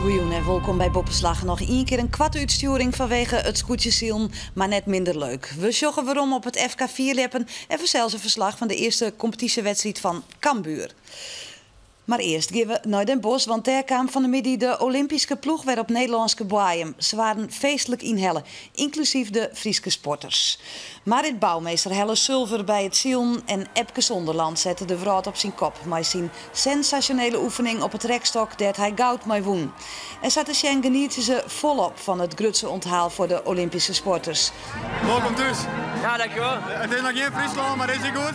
Goejûn en wolkom by Boppeslach. Noch ien kear in koarte útstjoering fanwege it skûtsjesilen, mar net minder leuk. We sjogge werom op it FK fierljeppen en fansels in ferslach fan de earste kompetysjewedstriid fan Cambuur. Mar earst gean we nei Den Bosch, want dêr kaam fan 'e middei de Olympyske ploech wer op Nederlânske boaiem. Se waarden feestlik ynhelle, ynklusyf de Fryske sporters. Marit Bouwmeester helle sulver by it silen en Epke Zonderland sette de wrâld op syn kop mei syn sensasjonele oefening op 'e trekstok dêr't hy goud mei wûn. En sa te sjen genietsje se folop fan it grutste ûnthaal foar de Olympyske sporters. Wolkom thús. Ja, dankjewol. It is noch gjin Fryslân, mar is it goed?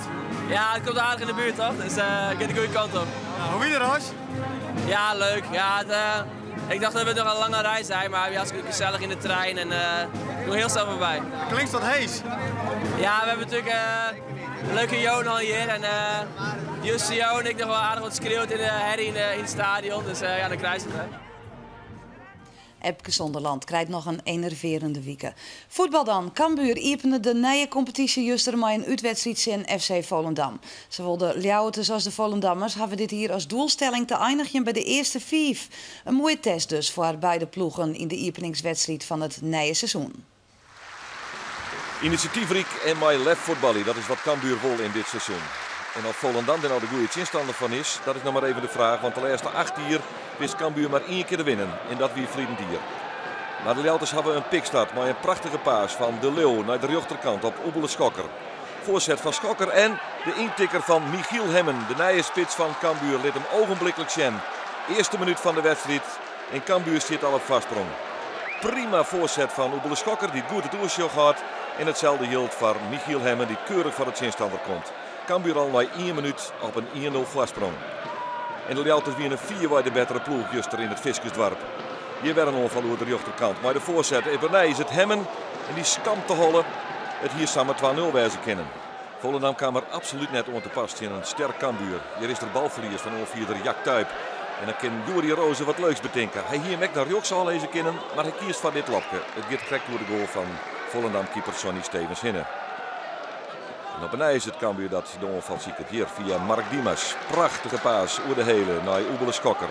Ja, it komt aardich yn de buert, toch? Dus giet de goede kant op. Ja, hoe wie de reis? Ja, leuk. Ja, it, ik tocht dat it noch in lange reis wie, mar we hartstikke gesellich yn de trein en it gie hiel snel foarby. Klinkst wat hees. Ja, we hawwe natuerlik in leuke Johan hjir en Juste Jo en ik noch wol aardich wat skreaud yn de herrie yn it stadion, dus ja, dan krijst it, hè. Epke Zonderland krijt noch in enervearjende wike. Fuotbal dan. Cambuur iepene de nije kompetysje juster mei in útwedstriid tsjin FC Volendam. Sawol de Ljouwerters as de Volendammers hawwe dit jier as doelstelling te einigjen by de earste fiif. In moaie test dus foar beide ploegen yn de iepeningswedstriid fan it nije seizoen. Inisjatyfryk en mei lef fuotbalje, dat is wat Cambuur wol yn dit seizoen. En oft Volendam dêr no de goede tsjinstanner fan is, dat is noch mar even de fraach, want de lêste 8 jier wist Cambuur mar ien kear te winnen en dat wie ferline jier. Mar de Ljouwerters hawwe in pikstart mei in prachtige paas fan De Leeuw nei de rjochterkant op Oebele Schokker. Foarset fan Schokker en de yntikker fan Michiel Hemmen, de nije spits fan Cambuur, lit him ogenbliklik sjen. Earste minút fan de wedstriid en Cambuur stiet al op foarsprong. Prima foarset fan Oebele Schokker, dy't goed it oersjoch hâldt. En itselde jildt foar Michiel Hemmen, dy't keurich foar de tsjinstanner komt. Cambuur al nei ien minút op in 1-0 foarsprong. En de Ljouwerters wiene fierwei de bettere ploech juster yn it Fiskersdoarp. Hjir wer in oanfal oer de rjochterkant mei de foarset. Op 'e nij is it Hemmen en dy skampt de holle. It hie samar 2-0 wêze kinnen. Volendam kaam der absolút net oan te pas tsjin in sterk Cambuur. Hjir is der balferlies fan oanfierder Jack Tuyp. En dan kin Yuri Rose wat leuks betinke. Hy hie him ek nei rjochts ôflizze kinnen, mar hy kiest foar dit lobke. It giet krekt oer de goal fan Volendam-keeper Sonny Stevens hinne. En op 'e nij is it Cambuur dat de oanfal siket. Hjir fia Mark Diemers. Prachtige paas oer de hele nei Oebele Schokker.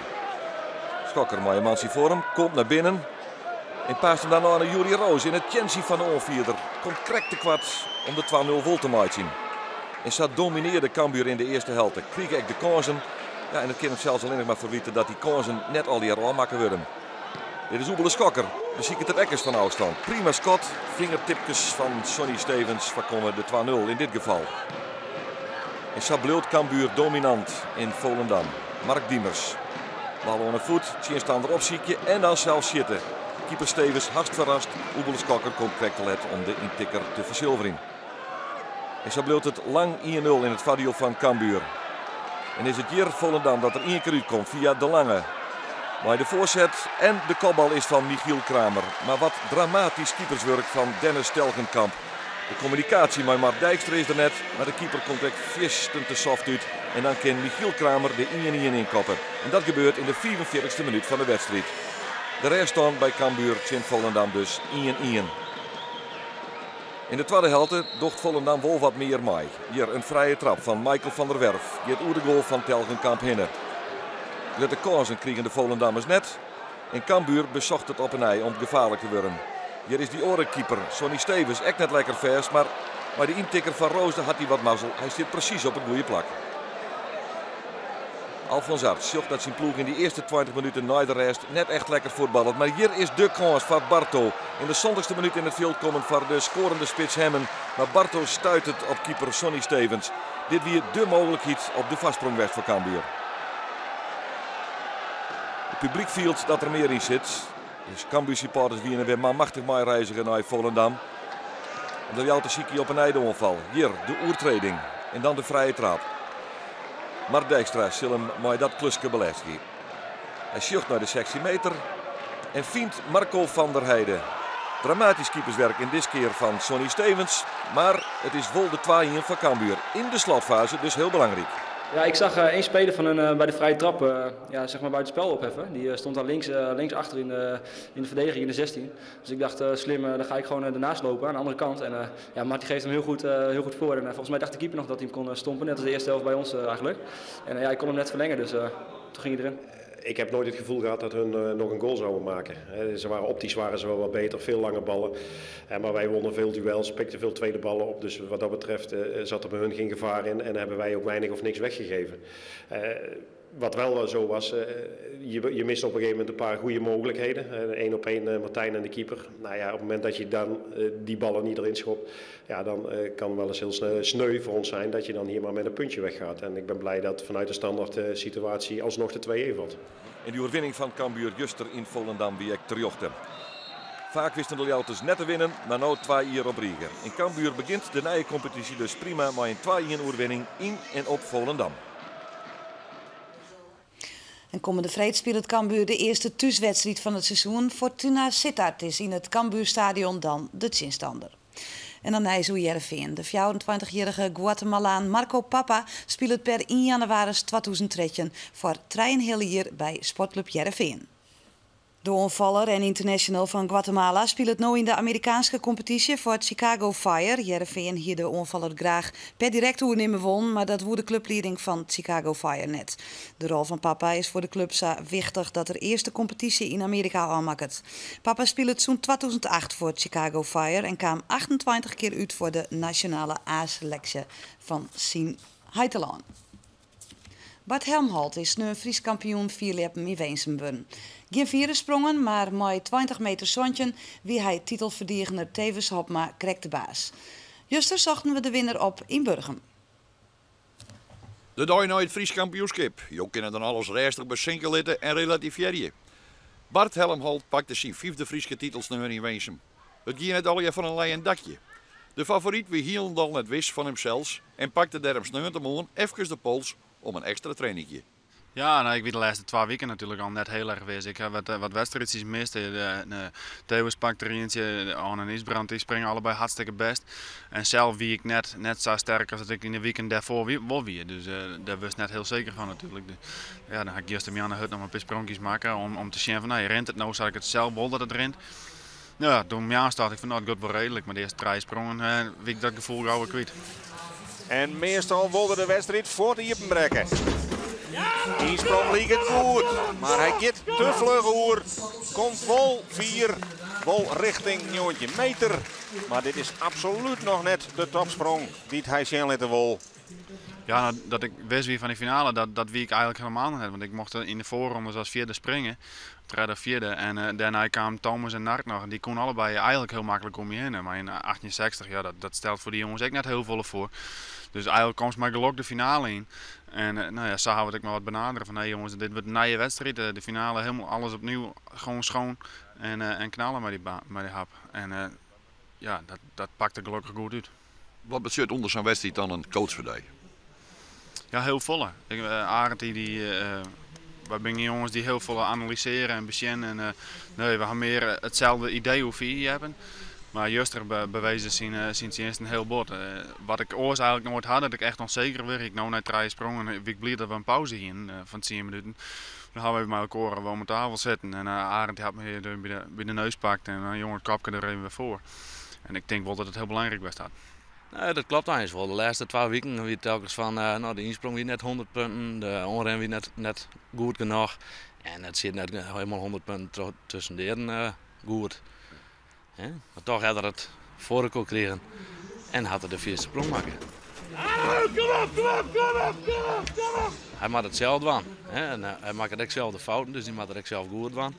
Schokker mei in mantsje foar him, komt nei binnen. En paast him dan nei Yuri Roos. En it tjentsje fan de oanfierder komt krekt te koart om de 2-0 wol te meitsjen. En sa dominearde Cambuur yn de earste helte. Krige ek de kânsen. Ja, en it kin him sels allinnich mar ferwite dat dy kânsen net allegear ôfmakke wurde. Dit is Oebele Schokker. Besiket it ek ris fan ôfstân. Prima skot. Fingertipkes fan Sonny Stevens foarkomme de 2-0 yn dit gefal. En sa bliuwt Cambuur dominant yn Volendam. Mark Diemers. Bal oan 'e foet, tsjinstanner opsykje en dan sels sjitte. Keeper Stevens hast ferrast. Oebele Schokker komt krekt te let om de yntikker te fersilverjen. En sa bliuwt it lang 1-0 yn it foardiel fan Cambuur. En is it hjir Volendam dat der ien kear útkomt fia De Lange. Mei de foarset en de kopbal is fan Michiel Kramer. Mar wat dramatysk keeperswurk fan Dennis Telgenkamp. De kommunikaasje mei Mart Dijkstra is der net, mar de keeper komt ek fierstente soft út. En dan kin Michiel Kramer de 1-1 ynkoppe. En dat gebeurt yn de 45ste minút fan de wedstriid. De rêststân by Cambuur tsjin Volendam dus 1-1. Yn de twadde helte docht Volendam wol wat mear mei. Hjir in frije trap fan Michael van der Werf giet oer de goal fan Telgenkamp hinne. Grutte kânsen krigen de Volendammers net. En Cambuur besocht it op 'e nij om gefaarlik te wurden. Hjir is dy oare keeper, Sonny Stevens, ek net lekker fêst, mar mei de yntikker fan Roosde hat hy wat mazzel. Hy stiet presys op it goede plak. Alfons Arts sjocht dat syn ploech yn dy earste 20 minuten nei de rêst net echt lekker fuotballet. Mar hjir is de kâns foar Barto. Yn de 70ste minút yn it fjild kommen foar de skoarende spits Hemmen. Mar Barto stuitet op keeper Sonny Stevens. Dit wie de mooglikheid op de foarsprong west foar Cambuur. It publyk fielt dat der mear yn sit. Dus Cambuur supporters wiene wer manmachtich meireizige nei Volendam. En de Ljouwerters sykje op 'e nij de oanfal. Hjir de oertreding en dan de frije trap. Mark Dijkstra sil him mei dat kluske belêstgje. Hy sjocht nei de 16 meter en fynt Marco van der Heide. Dramatysk keeperswurk yn diskear fan Sonny Stevens, mar it is wol de 2-1 foar Cambuur yn de slotfaze, dus hiel belangryk. Ja, ik zag één speler van hun bij de vrije trap ja, zeg maar buitenspel opheffen. Die stond daar links achter in de verdediging in de 16. Dus ik dacht, slim, dan ga ik gewoon ernaast lopen aan de andere kant. En ja, Marty geeft hem heel goed voor. En volgens mij dacht de keeper nog dat hij hem kon stompen, net als de eerste helft bij ons eigenlijk. En ja, ik kon hem net verlengen, dus toen ging hij erin. Ik heb nooit het gevoel gehad dat hun nog een goal zouden maken. Ze waren optisch waren ze wel wat beter, veel lange ballen. Maar wij wonnen veel duels, pikten veel tweede ballen op. Dus wat dat betreft zat er bij hun geen gevaar in en hebben wij ook weinig of niks weggegeven. Wat wel zo was, je mist op een gegeven moment een paar goede mogelijkheden. 1 op 1 Martijn en de keeper. Nou ja, op het moment dat je dan die ballen niet erin schopt, ja, dan kan wel eens heel sneu voor ons zijn dat je dan hier maar met een puntje weggaat. En ik ben blij dat vanuit de standaard situatie alsnog de 2-1 valt. En die overwinning van Cambuur juster in Volendam wie ik terjochte. Vaak wisten de Ljouwters net te winnen, maar nu 2 hier op Riegen. In Cambuur begint de nieuwe competitie dus prima, maar een 2-1 overwinning in en op Volendam. En komende freed speelt het Cambuur de eerste thuiswedstrijd van het seizoen. Fortuna Sittard is in het Cambuurstadion dan de tsjinstander. En dan nijs oer Hearrenfean. De 24-jarige Guatemalaan Marco Papa speelt per 1 januari 2013 voor 3,5 jaar bij Sportclub Hearrenfean. De oanfaller en international van Guatemala speelt nu in de Amerikaanse competitie voor het Chicago Fire. Hearrenfean hie de oanfaller graach per direct oernimme wollen, maar dat woe de clublieding van Chicago Fire net. De rol van Papa is voor de club zo wichtich dat er earst de kompetysje yn Amearika ôfmakket. Papa spilet sûnt 2008 foar Chicago Fire en kaam 28 kear út foar de nasjonale A-seleksje fan syn heitelân. Bart Helmholt is no Frysk kampioen fierljeppen yn Winsum wurden. Gjin fiere sprongen, mar mei 20 meter 17 wie hy titelferdigener Thewis Hobma krekt de baas. Juster sochten we de winner op yn Burgum. De dei nei it Frysk kampioenskip. Jo kinne dan alles rêstich besinke litte en relativearje. Bart Helmholt pakte syn fyfde Fryske titel sneon yn Winsum. It gie net allegear fan in leien dakje. De favoryt wie hielendal net wis fan himsels en pakte dêrom sneontemoarn efkes de pols om in ekstra trainingje. Ja, nou, ik wie de lêste 2 wiken natuerlik al net hiel erch wis. Ik ha wat wedstriidsjes mist. De Thewis pakt der ientsje, Anne en Isbrand dy springe allebeide hartstikke bêst. En sels wie ik net sa sterk as dat ik yn de wiken dêrfoar wol wie. Dus dêr wie ik net hiel seker fan natuerlik. Dus, ja, dan ha ik justermoarn hurd noch in pear spronkjes makke om te sjen fan, nou, rint it no sa't ik it sels wol dat it rint. Ja, doe tocht ik fan, nou, it giet wol reedlik. Mar de earste trije sprongen wie ik dat gefoel gau wer kwyt. En meastal wol er de wedstriid foar it iepenbrekken. Dy sprong liket goed, mar hy giet te fluch oer. Komt wol 4, wol rjochting 19 meter. Mar dit is absolút noch net de topsprong dy't hy sjen litte wol. Ja, nou, dat ik wis wie fan de finale, dat wie ik eigentlik hielendal net. Want ik mocht yn de foarrondes as fjirde springe, tredde, fjirde. En dêrnei kamen Thomas en Nard noch. En dy koene allebeide eigentlik hiel maklik om my hinne. Mar yn 1860, ja, dat stelt foar dy jonges ek net hiel folle foar. Dus eigentlik komst mei gelok de finale yn. En nou ja, sa ha we it ek mar wat benadere fan hey jonges, dit wurdt in nije wedstriid. De finale hielendal alles opnij, gewoan skoan en knalle mei dy hap. En ja, dat pakte gelokkich goed út. Wat betsjut ûnder sa'n wedstriid dan in coach foar dy? Ja, hiel folle. Arend, wy binne jonges dy't hiel folle analysearje en besjen. En nee, we ha mear itselde idee oer fierljeppen. Mar juster bewezen syn tsjinsten hiel bot. Wat ik oars eigentlik noait ha, dat ik echt ûnseker wurd. Ik no nei trije sprongen, wie ik bliid dat we in pauze hiene fan 10 minuten. Dan ha we even mei elkoar om de tafel sitten en Arend hat my by de neus pakt en jonge kopke der even wer foar. En ik tink wol dat it hiel belangryk west hat. Nee, dat kloppet eins wol. De lêste 2 wiken wie telkens fan, nou, de ynsprong wie net 100 punten, de oanrin wie net goed genôch. En it sit net hielendal 100 punten tusken de earen goed. Hè? Mar dochs hat er it foar elkoar krigen en hat er de fierste sprong makke. Kom op, kom op, kom op, kom op, kom op! Hy moat it sels dwaan. Hè? En hy makket ek sels de fouten, dus dy moat er ek sels goed dwaan.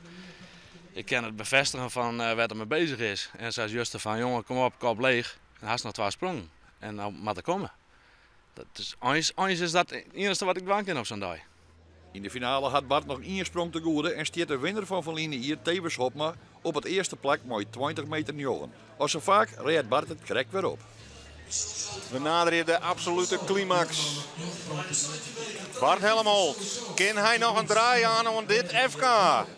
Ik kin it befêstigjen fan wêr't er mei beuzich is. En sei juster fan, jonge, kom op, kop leech. En hast noch twa sprongen. En no moat er komme. Dat is, eins is dat it iennichste wat ik dwaan kin op sa'n dei. Yn de finale hat Bart noch ien sprong te goede en stiet de winner fan ferline jier, Thewis Hobma, op it earste plak mei 20 meter 9. As sa faak rêdt Bart it krekt wer op. We naderje de absolute klimaks. Bart Helmholt, kin hy noch in draai jaan oan dit FK?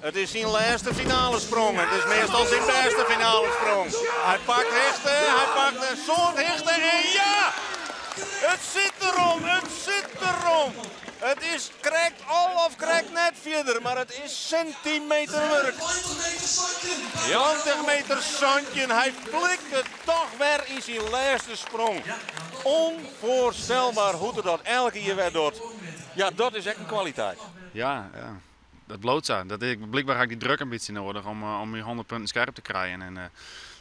It is syn lêste finalesprong. It is meastal syn bêste finalesprong. Hy pakt hichte, hy pakt in soad hichte en ja! It sit derom, it sit derom. It is krekt al of krekt net fierder, mar it is sintimeterwurk. 20 meter 17, hy flikt it dochs wer yn syn lêste sprong. Ûnfoarstelber hoe't er dat elke kear wer docht. Ja, dat is ek in kwaliteit. Ja. dat bliuwt sa. Dat is, blykber ha ik dy druk in bytsje nedich om, om myn 100 punten skerp te krijen. En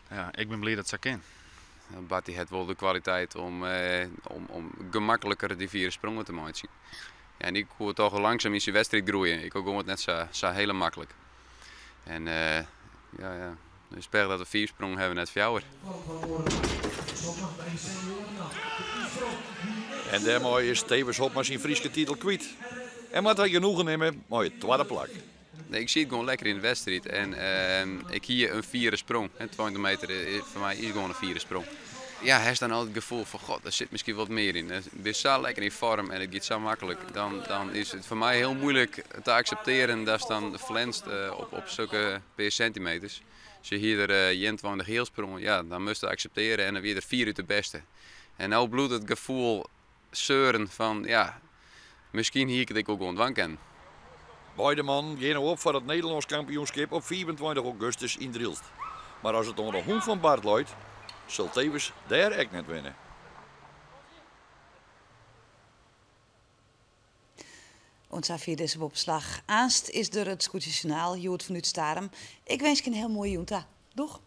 ja, ik bin bliid dat it sa kin. Bart dy hat wol de kwaliteit om, om, om gemakliker dy fiere sprongen te meitsjen. Ja, en ik koe toch langsum yn syn wedstriid groeien. Ik gie it net sa, sa hiel maklik. En ja, ja. Dus spitich dat we fiif sprongen hawwe, net fjouwer. En dêrmei is Thewis Hobma syn Fryske titel kwyt. En moat hy genoegen nimme mei it twadde plak. Nee, ik siet gewoan lekker yn de wedstriid en ik hie in fiere sprong. 20 meter foar my is gewoan in fiere sprong. Ja, hast dan al it gefoel fan god, der sit miskien wat mear yn. Bist sa lekker yn foarm en it giet sa maklik. Dan, dan is it foar my hiel muoilik te akseptearjen datst dan ferliest op, op sokke pear sintimeters. Se hie der 21 heal sprongen, ja, dan moatst it akseptearje en dan wie er fierút de bêste. En no bliuwt it gefoel seuren fan, ja, miskien hie ik it ek wol gewoan dwaan kinnen. Beide mannen geane op foar it Nederlânsk kampioenskip op 25 augustus yn Drylts. Mar as it oan de hûn fan Bart leit, sil Thewis dêr ek net winne. Oant safier dizze Boppeslach. Aanst is der it Skûtsjesjoernaal, hjoed fanút Starum. Ik winskje in hiel moaie jûn ta. Doeg!